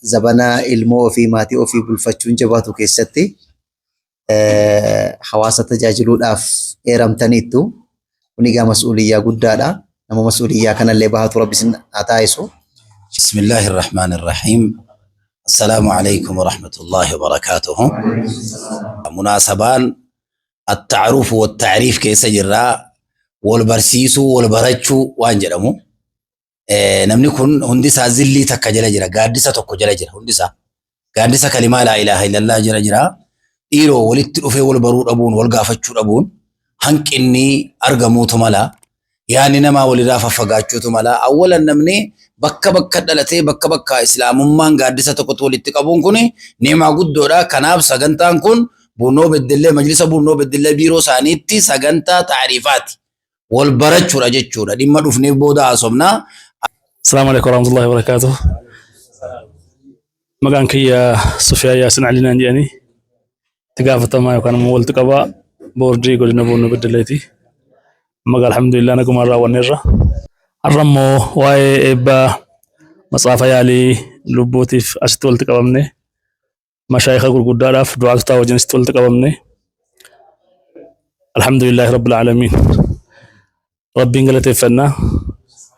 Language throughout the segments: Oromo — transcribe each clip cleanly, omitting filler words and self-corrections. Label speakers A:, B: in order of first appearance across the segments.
A: Zabana ilmoo ofii maatii ofii bulfachuun jabaatu keessatti hawaasa tajaajiluudhaaf eeramtaniittu. Kun egaa mas'uuliyyaa guddaadha. Nama mas'uuliyyaa kanallee bahatu Rabbi isin haa taasisu.
B: بسم الله الرحمن الرحيم. السلام عليكم ورحمة الله وبركاته. مناسبان التعرف والتعريف keessa jirraa, wal barsiisuu, wal barachuu waan jedhamu. Namni kun hundi isaa zillii takka jala jira, gaaddisa tokko jala jira hundi isaa. Gaaddisa kalimaa laa ilaaha illallah jala jira. Dhiiroo walitti dhufee wal baruu dhabuun, wal gaafachuu dhabuun hanqinni argamuutu mala. Yaanni namaa walirraa faffagaachuutu mala. Awwalan namni bakka bakka dhalatee bakka bakka islaamummaan gaaddisa tokkotti walitti qabuun kun ni'maa guddoodha. Kanaaf sagantaan kun Buunoo Beddellee, majlisa Buunoo Beddellee biiroo isaaniitti sagantaa taariifaati. Wal barachuudha jechuudha. Dhimma dhufneef booda haasofnaa.
C: Asalaamu alaikum warahmatullahi wabarakatuh. Maqaan kiyya Sufiyaa Yaasin Alinaan jedhanii, itti gaafatamaa yookaan immoo walitti qabaa boordii godina Buunoo Beddelleeti. Maqaa alhamdulillah nagumaan raawwanneerra. Har'a immoo waa'ee eebbaa matsaafa yaalii lubbuutiif asitti walitti qabamne, mashaayika gurguddaadhaaf du'aatotaa wajjin asitti walitti qabamne. Alhamdulillahi rabbil aalamiin. Rabbiin galateeffannaa.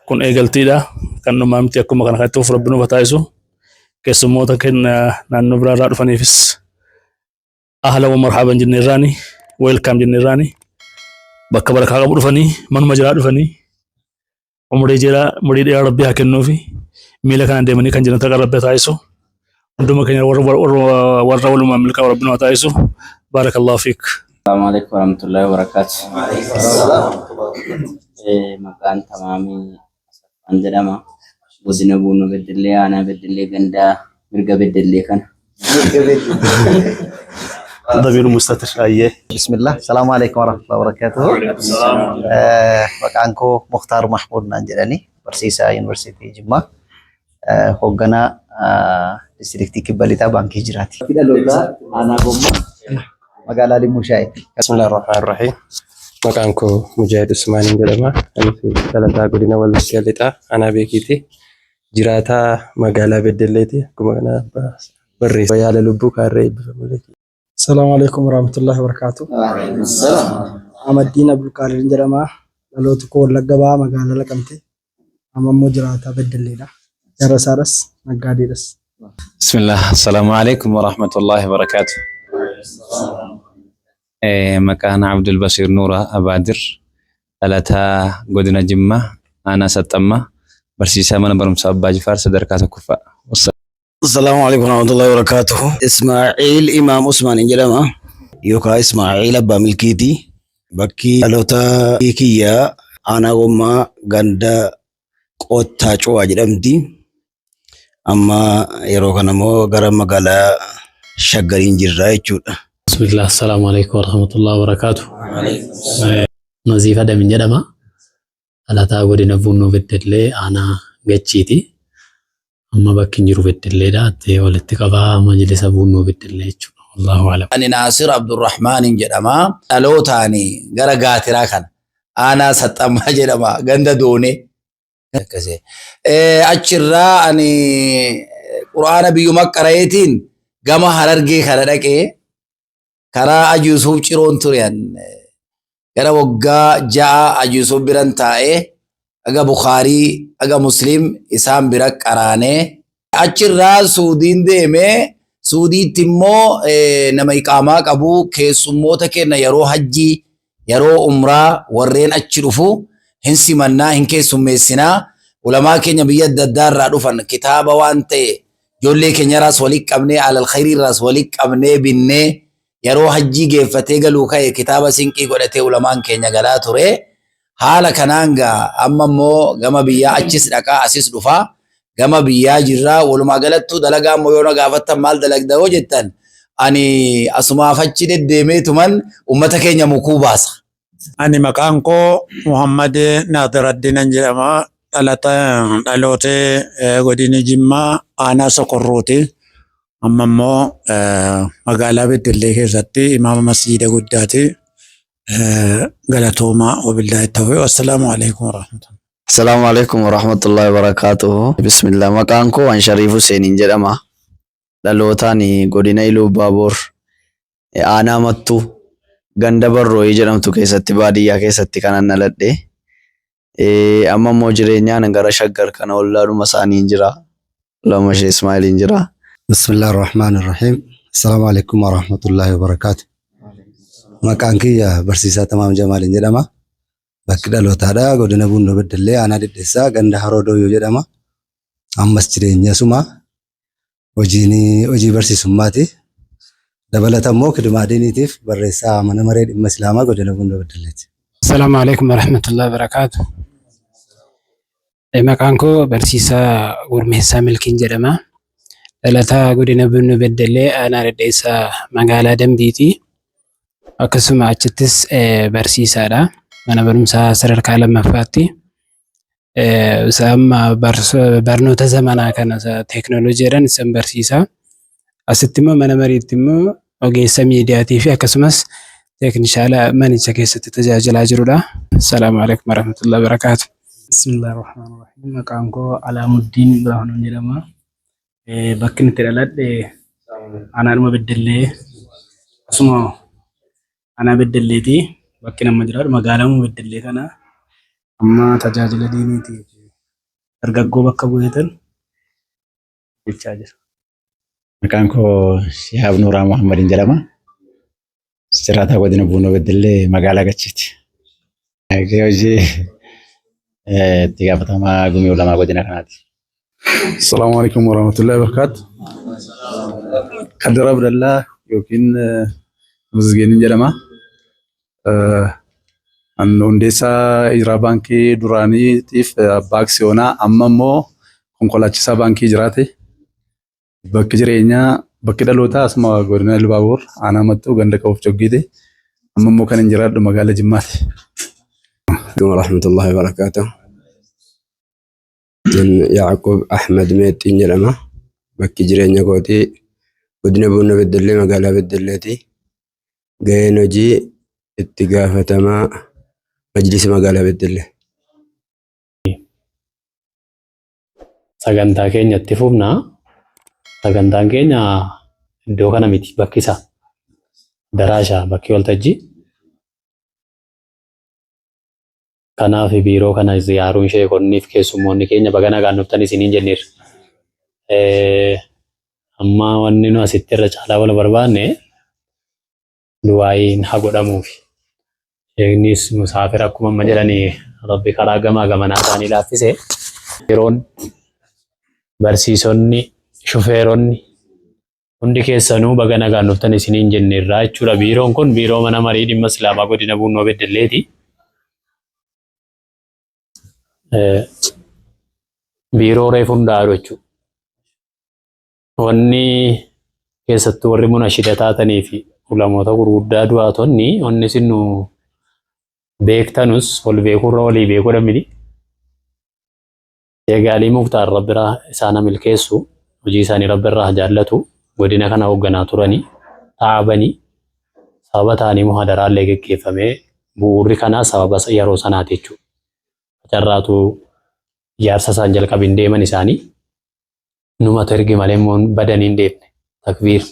C: Kun eegaltiidha. Kan dhumaa miti, akkuma kana kan itti fufu Rabbi nuuf haa taasisu. Keessummoota keenya naannoo biraarraa dhufaniifis ahlan wa marhaban jenneerraani, welcome jenneerraani. Bakka barakaa qabu dhufanii, manuma jiraa dhufanii, umurii jiraa, umurii dheeraa Rabbi haa kennuufi, miila kanaan deemanii kan jiran taqa Rabbi haa taasisu. Hunduma keenya warra walumaan milkaa'u Rabbi nu haa taasisu. Baarakallahu fiik.
D: Assalamu alaikum warahmatullahi wabarakatuh. Maqaan Tamaamii Asaffaan jedhama. Godina Buunoo Beddellee, aanaa Beddellee, gandaa mirga Beddellee kana.
C: Dabiiru Mustatir ayyee.
A: Bismillah. Salaamu alaikum warahmatullahi wabarakatuh. Maqaan koo Mukhtaar Mahmud naan jedhani, barsiisaa Yuunivarsiitii Jimmaa, hoogganaa diistiriktii Kibba Lixaa Baankii Jiraati. Dhaloota aanaa Gommaa, magaalaa Limmuu Shaayitti.
E: Bismillah ar-Rahmaan ar-Rahiim. Maqaan koo Mujaahid Usmaaniin jedhama. Anis dhalataa godina Wallagga Lixaa aanaa Beekiiti. Jiraataa magaalaa Beddelleeti. Akkuma kana barreessa yaala lubbuu kaarree eebbifamulee.
F: Assalamu alaikum warahmatullahi wabarakatuh. Ahmaddiin Abdulqaadir jedhama. Dhaloota koo Wallagga Bahaa, magaalaa Laqamtee. Amma immoo jiraataa Beddelleedha. Darasaadhas, naggaadeedhas.
G: Bismillah. Assalamu alaikum warahmatullahi wabarakatuh. Maqaan Abdul Basiir Nuura Abaadir, dhalataa godina Jimmaa, aanaa Saxxammaa, barsiisaa mana barumsaa Abbaa Jifaar sadarkaa tokkoffaa.
H: Assalamu alaikum warahmatullahi wabarakatuh. Ismaa'il Imaam Usmaan jedhama. Yookaan Ismaa'il Abbaa Milkiiti. Bakki dhaloota kiyyaa aanaa Gommaa, ganda Qottaa Cuwaa jedhamti. Amma yeroo kana immoo gara magaalaa Shaggariin jirra jechuudha.
I: Bismillah, assalamu alaikum warahmatullahi wabarakatuh. Naziif Adamin jedhama. Dhalataa godina Buunnoo Beddellee, aanaa Gachiiti. Amma bakki hin jiru Beddelleedha. Itti walitti qabaa majlisa Buunnoo Beddellee jechuudha. Wallahu alam.
B: Ani Naasir Abdurrahmaanin jedhama. Dhalootaan gara Gaatiraa kana, aanaa Saxxammaa jedhama, ganda Doonee. Akkasii. Achirraa ani Quraana biyyuma qara'eetiin gama Harargee kana dhaqee karaa Haji Yusuuf Ciroon ture. Gara waggaa 6 Haji Yusuuf biran taa'ee, aga Bukaarii, aga Muslim isaan bira qaraanee, achirraa Suudiin deemee, Suudiitti immoo nama iqaamaa qabu, keessummoota kenna yeroo hajjii, yeroo umraa warreen achi dhufu hin simannaa, hin keessummeessinaa. Ulamaa keenya biyya adda addaa irraa dhufan kitaaba waan ta'e ijoollee keenyarraas walitti qabnee, alal khayriirraas walitti qabnee binnee, yeroo hajjii geeffatee galuu ka'e kitaaba sinqii godhatee ulamaan keenya galaa ture. Haala kanaan gaa amma immoo gama biyyaa achis dhaqaa asis dhufaa gama biyyaa jirraa. Walumaa galattuu dalagaa immoo yoo na gaafattan, maal dalagda yoo jettan, ani asumaaf achi deddeemeetuman ummata keenya mukuu baasa.
J: Ani maqaan koo Muhammad Naadiraddiinan jedhama. Dhalata dhalootee godina Jimmaa, aanaa Sokorruuti. Amma immoo magaalaa Beddellee keessatti imaama masjiida guddaati. Galatoomaa, wabillaahi tawfiiq. Assalaamu alaikum warahmatullahi.
K: Assalamu alaikum warahmatullahi wabarakatuh. Bismillah. Maqaan koo Anshariif Huseeniin jedhama. Dhalootaan godina Iluu Abbaaboor aanaa Mattuu ganda Barrooyii jedhamtu keessatti baadiyyaa keessatti kanan dhaladhe. Amma immoo jireenyaan gara Shaggar kana ollaadhuma isaaniin jira. Lama ishee Ismaa'iliin jira.
L: Bismillah ar-Rahmaan ar-Rahiim. Assalaamu alaikum wa rahmatullahi wa barakaatu. Maqaan kiyya Barsiisaa Tamaam Jamaaliin jedhama. Bakki dhalootaadha. Godina Buunnoo Beddellee Aanaa Dhidheessaa ganda Haroo Dooyyoo jedhama. Ammas jireenya suma hojiin hojii barsiisummaati. Dabalata immoo kidimaa diiniitiif barreessaa mana maree dhimma Islaamaa godina Buunnoo Beddelleeti.
M: Assalaamu alaikum warahmatullahi wabarakaatu. Maqaan koo Barsiisaa Gurmeessaa Milkiin jedhama. Dhalataa godina Bunnoo Beddellee aanaa Dhedheessaa magaalaa Dambiiti. Akkasuma achittis barsiisaadha. Mana barumsaa sadarkaa lammaffaatti. Isa amma barnoota zamanaa kana teekinooloojiidhaan isan barsiisa. Asitti immoo mana mariitti immoo ogeessa miidiyaatii fi akkasumas teeknishaala manicha keessatti tajaajilaa jirudha. Assalaamu alaikum warahmatullahi wabarakaatu.
N: Bismillahirrahmanirrahim. Maqaan koo Alaamuddiin Birhaanuun jedhama. Bakki inni itti dhaladhe aanaadhuma Beddellee asuma aanaa Beddelleeti. Bakki nama jiraadhu magaalaa Beddellee kana amma tajaajila diiniitiif dargaggoo bakka bu'eetan hojjechaa jira.
O: Maqaan koo Shihaab Nuuraa Muhammadin jedhama. Jiraataa godina Buunoo Beddellee magaalaa Gachiiti. Hojii itti gaafatamaa gumii ulamaa godina kanaati.
P: Assalamu alaikum warahmatullahi wabarakatuh. Kadir Abdallah yookiin Mizgeeniin jedhama. An hundeessaa Hijiraa Baankii duraaniitiif abbaa aksiyoonaa amma immoo konkolaachisaa baankii Hijiraati. Bakki jireenyaa bakki dhalootaa asuma godina Ilubaaboor aanaa Mattuu ganda qabuuf coggiiti. Amma immoo kan hin jiraadhu magaalaa Jimmaati.
Q: Warahmatullahi wabarakatuh. Yaaqub Ahmed Meexxiin jedhama. Bakki jireenya kootii godina Bunnoo Beddellee magaalaa Beddelleeti. Gaheen hojii itti gaafatamaa majlisa magaalaa Beddellee.
I: Sagantaa keenya itti fufna. Sagantaan keenya iddoo kana miti bakki isaa. Daraashaa bakki waltajjii. Kanaaf biiroo kana ziyaaruun sheekonniif keessummoonni keenya baga nagaan dhuftan isiniin jenneerra. Amma wanni nu asitti irra caalaa wal barbaanne du'aayiin haa godhamuufi. Sheeknis musaafira akkuma amma jedhanii Rabbi karaa gamaa gamanaa isaanii laaffise. Yeroon barsiisonni, shufeeronni hundi keessanuu baga nagaan dhuftan isiniin jenneerra jechuudha. Biiroon kun biiroo mana marii dhimma Islaamaa godina Buunnoo Beddelleeti. Biiroo reefu hundaa'u jechuudha. Wanni keessattuu warri munashida taatanii fi ulamoota gurguddaa du'aatonni wanni isin nu beektanus wal beekuurra walii beekuudha miti. Eegaalii Muktaar Rabbiraa isaan milkeessu hojii isaanii Rabbirraa jaallatu godina kana hoogganaa turanii dhaabanii sababa ta'anii muhadaraallee geggeeffamee bu'uurri kanaa sababa yeroo sanaati jechuudha. Carraatu ijaarsa isaan jalqabin deeman isaanii numatu erge malee immoo badanii hin deemne. Takbiir.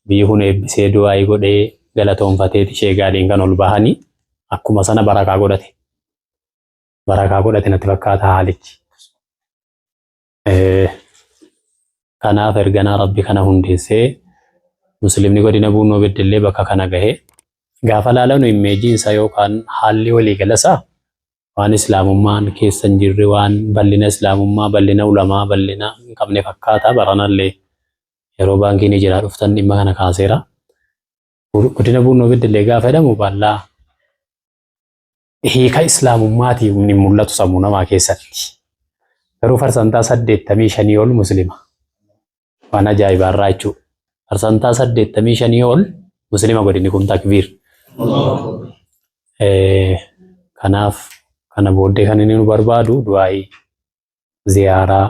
I: Biyyi kun eebbisee du'aayii godhee galatoonfateeti ishee gaaliin kan ol bahanii akkuma sana barakaa godhate. Barakaa godhate natti fakkaata haalichi. Kanaaf erganaa Rabbi kana hundeessee musliimni godina Buunnoo Beddellee bakka kana gahee gaafa laalanu immeejiin isaa yookaan haalli waliigala isaa waan islaamummaan keessa hin jirre waan bal'ina islaamummaa bal'ina ulamaa bal'ina hin qabne fakkaata baranallee yeroo baankiin Hijiraa dhuftan dhimma kana kaaseera. Godina Buunnoo Beddellee gaafa jedhamu bal'aa hiika islaamummaatiin hin mul'atu sammuu namaa keessatti. Garuu parsantaa 85 ol muslima. Waan ajaa'ibaarraa jechuudha. Parsantaa 85 ol muslima godinni kun takbiir. Kanaaf kana booddee kan inni nu barbaadu du'aayii, ziyaaraa,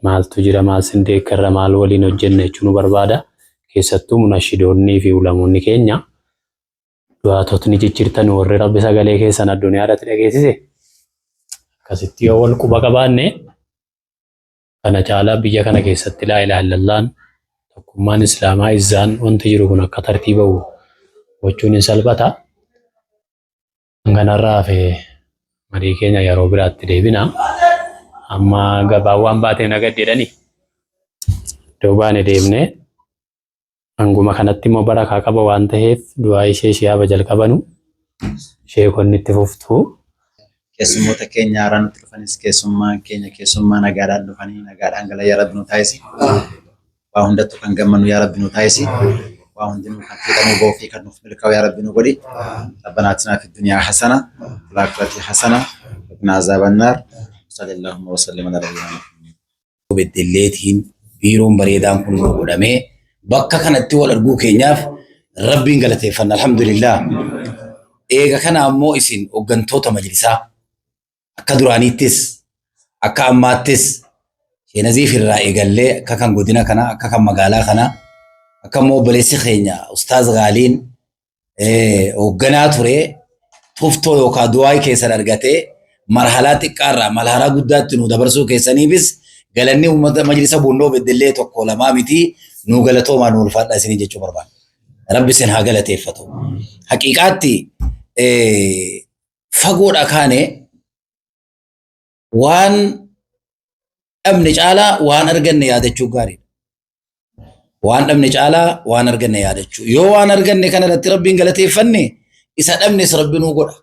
I: maaltu jira maal sin deeggarra maal waliin hojjenna jechuu nu barbaada. Keessattuu munashidoonnii fi ulamoonni keenya du'aatotni jijjiirtan warri Rabbi sagalee keessan addunyaa irratti dhageessise akkasitti yoo wal quba qabaanne Kana caalaa biyya kana keessatti laa ilaaha illallaan tokkummaan Islaamaa izzaan wanti jiru kun akka tartiiba'u gochuun hin salphata. Kan kanarraa hafe marii keenya yeroo biraatti deebina. Amma gabaan waan baateef na gaddi jedhani. Iddoo baane deemnee hanguma kanatti immoo barakaa qaba waan ta'eef du'aa ishee shihaaba jalqabanu sheekonni itti fuftu.
O: Keessummoota keenya haaraa nutti dhufanis keessummaan keenya keessummaa nagaadhaan dhufanii nagaadhaan galan yaa Rabbi nu taasisi. Waa hundattuu kan gammannu yaa Rabbi nu taasisi. Waa hundinuu kan fiixa nu ba'uu fi kan nuuf milkaa'u yaa Rabbi nu godhi. Rabbana atinaa fid dunyaa hasana fil aakhirati hasana wa qinaa azaaban naar. Sallallahu wa sallim ala nabiyyina Muhammad.
B: Beddelleetiin biiroon bareedaan kun nuu godhamee bakka kanatti wal arguu keenyaaf Rabbiin galateeffanna alhamdulillah. Eega kana ammoo isin hooggantoota majlisaa akka duraaniittis akka ammaattis Sheenaziif irraa eegallee akka kan godina kanaa akka kan magaalaa kanaa akka immoo obboleessi keenya Ustaaz Gaaliin hoogganaa ture tuftoo yookaan du'aa keessan argatee marhalaa xiqqaarraa marhalaa guddaatti nu dabarsuu keessaniifis galanni uummata majlisa Buunnoo Beddellee tokko lamaa miti nu galatoomaa nu ulfaadhaa isinii jechuu barbaada. Rabbi isin haa galateeffatu. Haqiiqaatti fagoodha kaane waan dhabne caalaa waan arganne yaadachuu gaariidha. Waan dhabne caalaa waan arganne yaadachuu. Yoo waan arganne kana irratti Rabbiin galateeffanne isa dhabnes Rabbi nuu godha.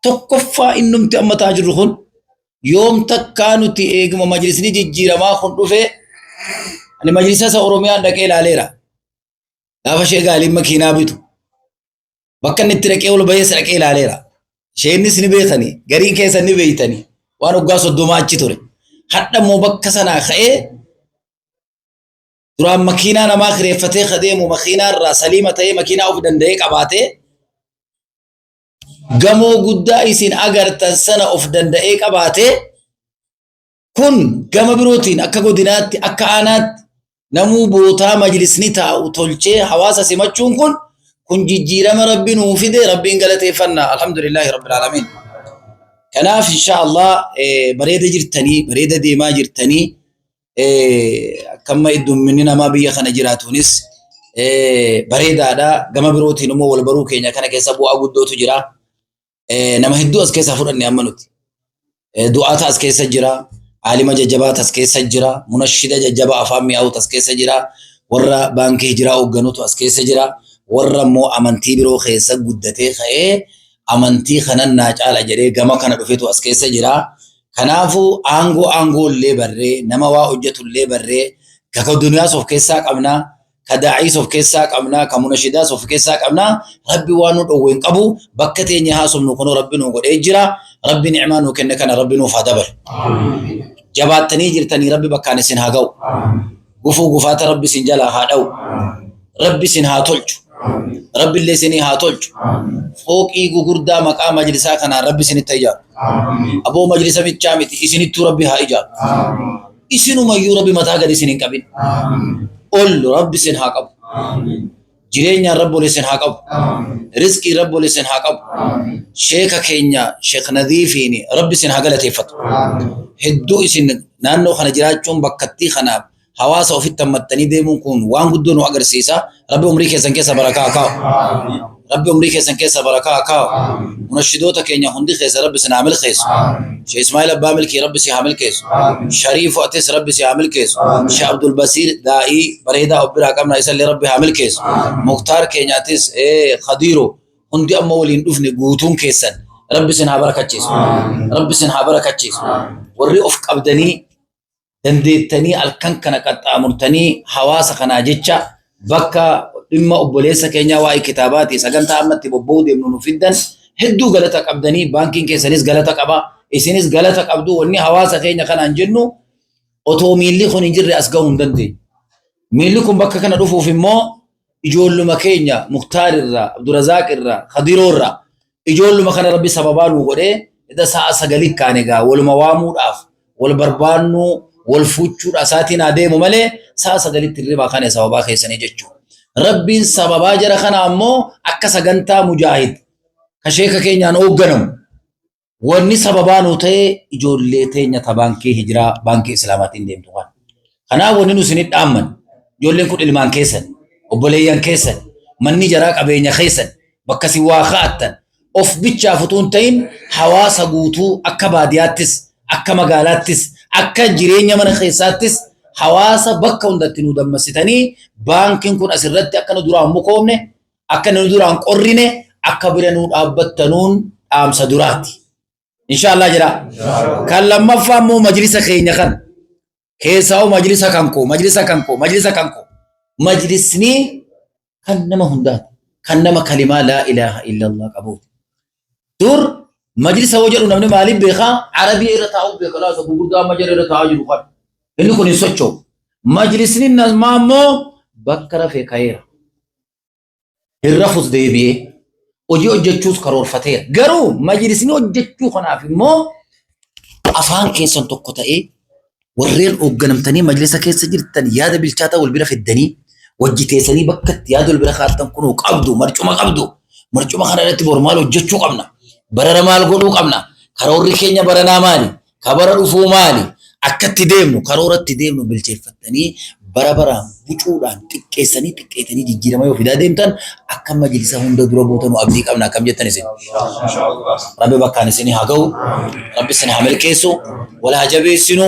B: Tokkoffaa innumti amma ta'aa jirru kun yoom takkaa nuti eeguma majlisni jijjiiramaa kun dhufe ani majlisa isa Oromiyaan dhaqee ilaaleera. Gaafa ishee gaaliin makiinaa bitu Bakka inni itti dhaqee ol bahees dhaqee ilaaleera. Isheenis ni beekani, gariin keessan ni beektani. Waan waggaa 30 achi ture. Hadha immoo bakka sanaa ka'ee duraan makiinaa namaa kireeffatee ka deemu makiinaa irraa saliima ta'ee makiinaa of danda'ee qabaatee gamoo guddaa isin agartan sana of danda'ee qabaatee Kun gama birootiin akka godinaatti, akka aanaatti namuu bootaa majlisni taa'u tolchee hawaasa simachuun kun kun jijjiirama Rabbi nuu fide Rabbiin galateeffanna. Alhamdulillaahi Rabbil Aalamiin. Kanaaf insha Allah bareeda jirtanii, bareeda deemaa jirtanii akka amma heddumminni namaa biyya kana jiraatuunis bareedaadha. Gama birootiin immoo wal baruu keenya kana keessa bu'aa guddootu jira. Nama hedduu as keessaa fudhanne amma nuti. Du'aata as keessa jira, aalima jajjabaata as keessa jira, munashida jajjabaa afaan mi'aawutu as keessa jira, warra baankii hijiraa hoogganutu as keessa jira, warra immoo amantii biroo keessa guddatee ka'ee amantii kanan naa caala jedhee gama kana dhufetu as keessa jira. Kanaafuu aangoo aangoo illee barree nama waa hojjetu illee barree kaka duniyaas of keessaa qabnaa ka daa'iis of keessaa qabna, ka munashidaas of keessaa qabna. Rabbi waan nu dhowwe hin qabu. Bakka teenye haasofnu kunoo Rabbi nu godhee jira. Rabbi ni'maa nu kenne kana Rabbi nuuf haa dabalu. Jabaattanii jirtanii Rabbi bakkaan isin haa ga'u. Gufuu gufaata Rabbi isin jalaa haa dha'u. Rabbi isin haa tolchu. Rabbi illee isinii haa tolchu. Fooqii gugurdaa maqaa majlisaa kanaan Rabbi isinitti haa ijaaru. Aboo majlisa bichaa miti isinittuu Rabbi haa ijaaru. Isinumayyuu Rabbi mataa gadi isin hin qabin. Ol Rabbi isin haa qabu. Jireenyaan Rabbi ol isin haa qabu. Rizqii Rabbi ol isin haa qabu. Sheeka keenya Sheekh Nadiifiin Rabbi isin haa galateeffatu. Hedduu isin naannoo kana jiraachuun bakkattii kanaaf hawaasa ofitti hammattanii deemuun kun waan guddoo nu agarsiisa. Rabbi umrii keessan keessa barakaa haa kaa'u. Rabbi umrii keessan keessa barakaa haa kaa'u. Munashidoota keenya hundi keessa Rabbi isin haa milkeessu. Sheekh Ismaa'il Abbaa Milkii Rabbi si haa milkeessu. Shariifu atis Rabbi si haa milkeessu. Sheekh Abdul Basiir daa'ii bareedaa of biraa qabna isallee Rabbi haa milkeessu. Muktaar keenya atis Khadiiroo hundi amma waliin dhufne guutuun keessan Rabbi isin haa barakachiisu. Rabbi isin haa barakachiisu. Warri of qabdanii dandeettanii halkan kana qaxxaamurtanii hawaasa kanaa jecha bakka dhimma obboleessa keenyaa waa'ee kitaabaati sagantaa amma itti bobba'uu deemnu nu fiddan hedduu galata qabdanii baankiin keessanis galata qaba isinis galata qabdu wanni hawaasa keenya kanaan jennu otoo miilli kun hin jirre as ga'uu hin dandeenyu. Miilli kun bakka kana dhufuuf immoo ijoolluma keenya Muktaar irraa, Abdurazaaq irraa, Kadiroo irraa ijoolluma kana rabbi sababaa nuu godhee ida sa'a sagali kaane egaa waluma waamuudhaaf wal barbaannuu wal fuuchuudha isaatiin haa deemu malee sa'a sagalitti hirribaa kana sababaa keessanii jechuudha. Rabbiin sababaa jara kana ammoo akka sagantaa mujaahid ka sheeka keenyaan hoogganamu Wanni sababaa nuu ta'e ijoollee teenya ta baankii hijiraa baankii islaamaatiin deemtu kana. Kanaaf wanni nu isinit dhaamman ijoolleen kun ilmaan keessan, obboleeyyan keessan, manni jaraa qabeenya keessan, bakka isin waa kaa'attan of bichaaf utuu hin ta'in hawaasa guutuu akka baadiyaattis, akka magaalaattis, akka jireenya mana keessaattis hawaasa bakka hundatti nu dammassitanii baankiin kun asirratti akka nu duraan mukoomne, akka nu duraan qorrine, akka bira nu dhaabbattanuun dhaamsa duraati. Inshaallah jedha. Kan lammaffaa immoo majlisa keenya kan keessaa majlisa kan koo, majlisa kan koo, majlisa kan koo. Majlisni kan nama hundaati. Kan nama kalimaa laa ilaaha illallah qabuuti. Dur majlisa hoo jedhu namni maaliif beekaa? Arabii irra taa'uu beeka laata gurguddaa amma jala irra taa'aa jiru kan. Inni kun hin socho'u. Majlisni namaa immoo bakka rafee ka'eera. Hin rafus deebi'ee. Hojii hojjechuus karoorfateera. Garuu majlisni hojjechuu kanaaf immoo afaan keessan tokko ta'ee warreen hoogganamtanii majlisa keessa jirtan yaada bilchaataa wal bira fiddanii wajji teessanii bakka itti yaada wal bira kaattan kunoo qabdu marcuma qabdu marcuma kana irratti bor maal hojjechuu qabna barana maal godhuu qabna karoorri keenya baranaa maali ka bara dhufuu maali akka itti deemnu karoora itti deemnu bilcheeffattanii bara baraan bucuudhaan xiqqeessanii xiqqeessanii jijjiirama yoo fidaa deemtan akka majlisa hunda dura buutanu abdii qabna akkam jettan isin. Rabbi bakkaan isin haa ga'u Rabbi isin haa milkeessu wal haa jabeessinu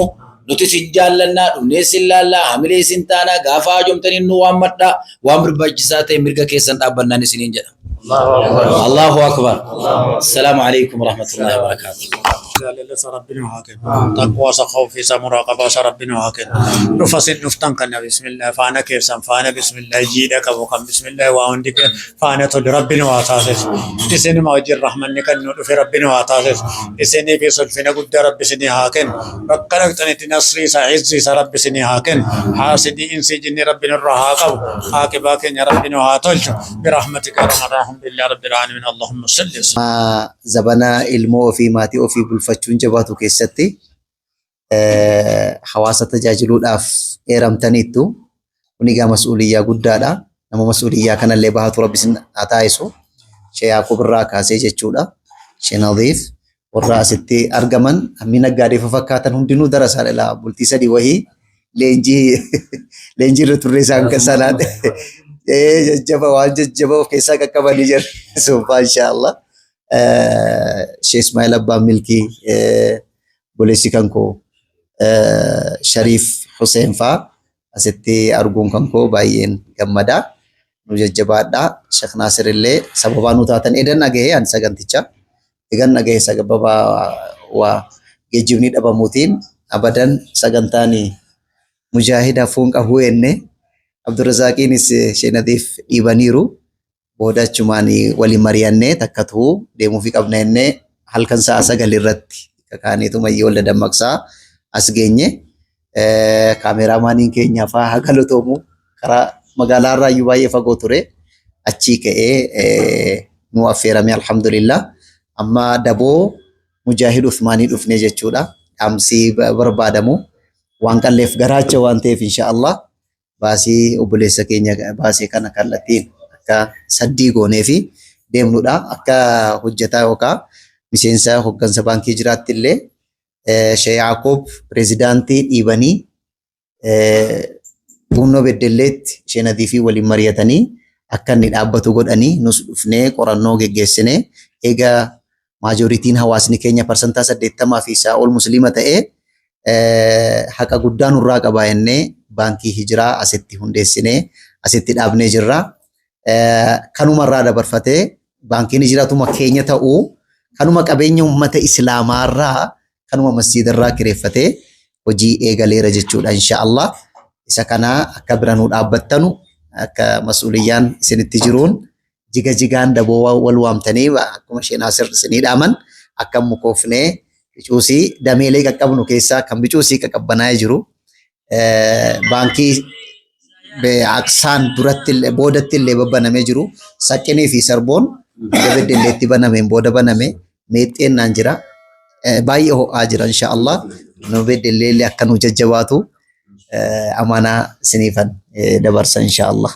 B: nuti isin jaallannaa dhumnee isin laallaa hamilee isin taanaa gaafa haajomtanii nu waammadhaa waan barbaachisaa ta'e mirga keessan dhaabbannaan isiniin jedha. Allahu akbar. Assalaamu alaikum warahmatullahi wabarakatuh.
J: Jaalala isa Rabbi nu haa kennu. Taqwaa isa khawfii isa muraaqabaa isa Rabbi nu haa kennu. Dhufa isin dhuftan kana bismillah faana keessan faana bismillah jiidha qabu kan bismillah waa hundi faana tolu Rabbi nu haa taasisu. Isinuma wajjin rahmanni kan nu dhufe Rabbi nu haa taasisu. Isinii fi sulfina guddaa Rabbi isinii haa kennu. Bakka dhaqxanitti nasrii isaa izzii isaa Rabbi isinii haa kennu. Haasidii insii jinni Rabbi nurraa haa qabu. Aaqibaa keenya Rabbi nu haa tolchu. برحمتك يا ارحم الراحمين بالله رب العالمين اللهم صل وسلم
A: Zabana ilmoo ofii maatii ofii bulfachuun jabaatu keessatti hawaasa tajaajiluudhaaf eeramtaniittu. Kun egaa mas'uuliyyaa guddaadha. Nama mas'uuliyyaa kanallee bahatu Rabbi isin haa taasisu. Shee Yaaqub irraa kaasee jechuudha. Shee Nadiif warra asitti argaman hammi naggaadee fakkaatan hundinuu darasaa dhala bultii sadii wahii leenjii leenjii irra turre isaan kan sanaan jajjaba waan jajjaba of keessaa qaqqabanii jiru. So maashaallah. Shee Ismaa'il Abbaan Milkii obboleessi kan koo Shariif Huseen faa asitti arguun kan koo baay'een gammada. Nu jajjabaadhaa. Sheekh Naasir illee sababaa nu taatan edan dhagahee an saganticha. Egan dhagahe sababa waa geejjibni dhabamuutiin abadan sagantaan mujaahid hafuun qabuu enne Abdurrazaaqiinis Sheekh Nadiif dhiibaniiru. Booda achumaan waliin mari'annee takka tuhuu deemuufii qabna jennee halkan sa'a 9 irratti kakaaneetuma iyyuu wal dadammaqsaa as geenye. Kaameeraamaaniin keenya faa haa galatoomu karaa magaalaa irraa iyyuu baay'ee fagoo ture. Achii ka'ee nu affeerame alhamdulillah. Amma daboo Mujaahid Uthmaanii dhufne jechuudha. Dhaamsi barbaadamu waan qalleef garaacha waan ta'eef insha Allah baasii obboleessa keenya baasee kana kallattiin akka saddii goonee fi deemnudha. Akka hojjetaa yookaan miseensa hoggansa baankii jiraatti illee Shee Yaaqoob pireezidaantii dhiibanii Buunnoo Beddelleetti Shee Nadiifii waliin mari'atanii akka inni dhaabbatu godhanii nus dhufnee qorannoo geggeessinee eega maajooritiin hawaasni keenya parsantaa 80 fi isaa ol musliima ta'ee haqa guddaa nurraa qaba jennee baankii hijiraa asitti hundeessinee asitti dhaabnee jirra. Kanumarraa dabarfatee baankiin hijiraatuma keenya ta'uu kanuma qabeenya uummata islaamaarraa kanuma masjiidarraa kireeffatee hojii eegaleera jechuudha insha Allah. Isa kana akka bira nuu dhaabbattanu akka mas'uuliyyaan isinitti jiruun jiga jigaan daboo wal waamtanii akkuma isheen asir isinii dhaaman akka mukoofnee bicuusii dameelee qaqqabnu keessaa kan bicuusii qaqqabbanaa'ee jiru baankii Aqsaan duratti illee boodatti illee babbanamee jiru saqqinii fi sarboon erga beddelleetti banameen booda baname meexxeen naan jira baay'ee ho'aa jira insha Allah nu beddellee illee akka nu jajjabaatu amaanaa isiniifan dabarsa insha Allah.